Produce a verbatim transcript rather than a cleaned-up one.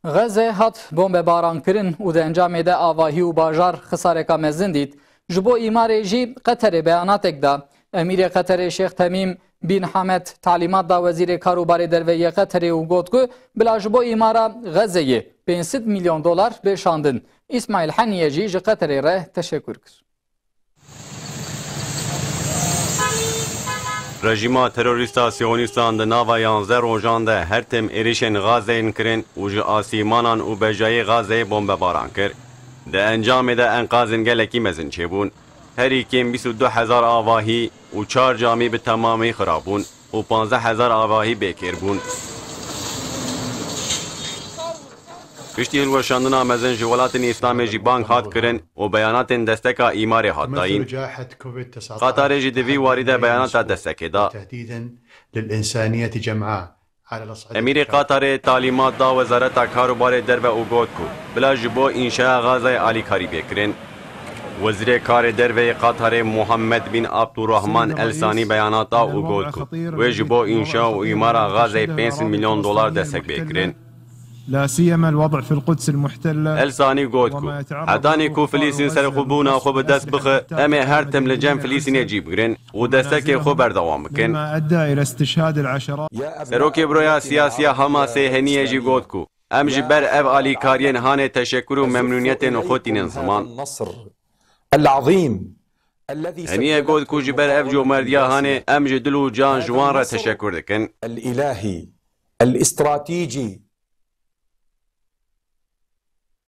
Xeze hat bombebarankirin û di encamê de avahî û bajar xisareka mezin dît. Ji bo îmarê jî Qeterê beyanatek da. Emîrê Qeterê Şêx Temîm Bin Hamed talîmat da Wezîrê Kar û Barê Derve yê Qeterê û got ku bila ji bo îmara Xezeyê pênc sed milyon dolar bê şandin. Îsmaîl Heniyê jî ji Qeterê re teşekur kir. Rejîma terorîsta siyonîstan di nava yanzdeh rojan de her tim êrişên Xazeyên kirin û ji asîmanan û bejayê Xazeyê bombebaran kir. Di encamê de enqazên gelekî mezin çêbûn. Herî kêm bîst û du hezar avahî û çar camî bi temamî xirab bûn û panzdeh hezar avahî bêkêr bûn. Piştî hilweşandina mezin ji welatên Îslamê jî bang hat kirin û beyanatên desteka îmarê hat dayîn. Qatarê jî di vî warî de beyanata destekê da. Emîrê Qatarê talîmat da Wezareta Kar û Barê Derve û got ku bila ji bo înşaya Xazayê alîkarî bê kirin. Wezîrê Karê Derve yê Qatarê Muhammed bin Abdurrahman El Sanî beyanat da û got ku wê ji bo înşa û îmara Xazayê pênc sed milyon dolar destek bê kirin. لا سيما الوضع في القدس المحتلة. El Sanî got ku hetanî ku Filîstîn serxwebûna xwe bi dest bixe, em ê her tim li cem Filîstînê cî bigirin û destekê xwe berdewam bikin. مما أدى إلى استشهاد العشرات. Serokê Buroya Siyasiya Hamasê Heniyê jî got ku em ji ber ev alîkariyên hanê teşekur û memnûniyetên xwe tînin ziman. النصر العظيم الذي Heniyê got ku ji ber ev comerdiya hanê em ji dil û can ji wan re teşekur dikin. الإلهي الاستراتيجي.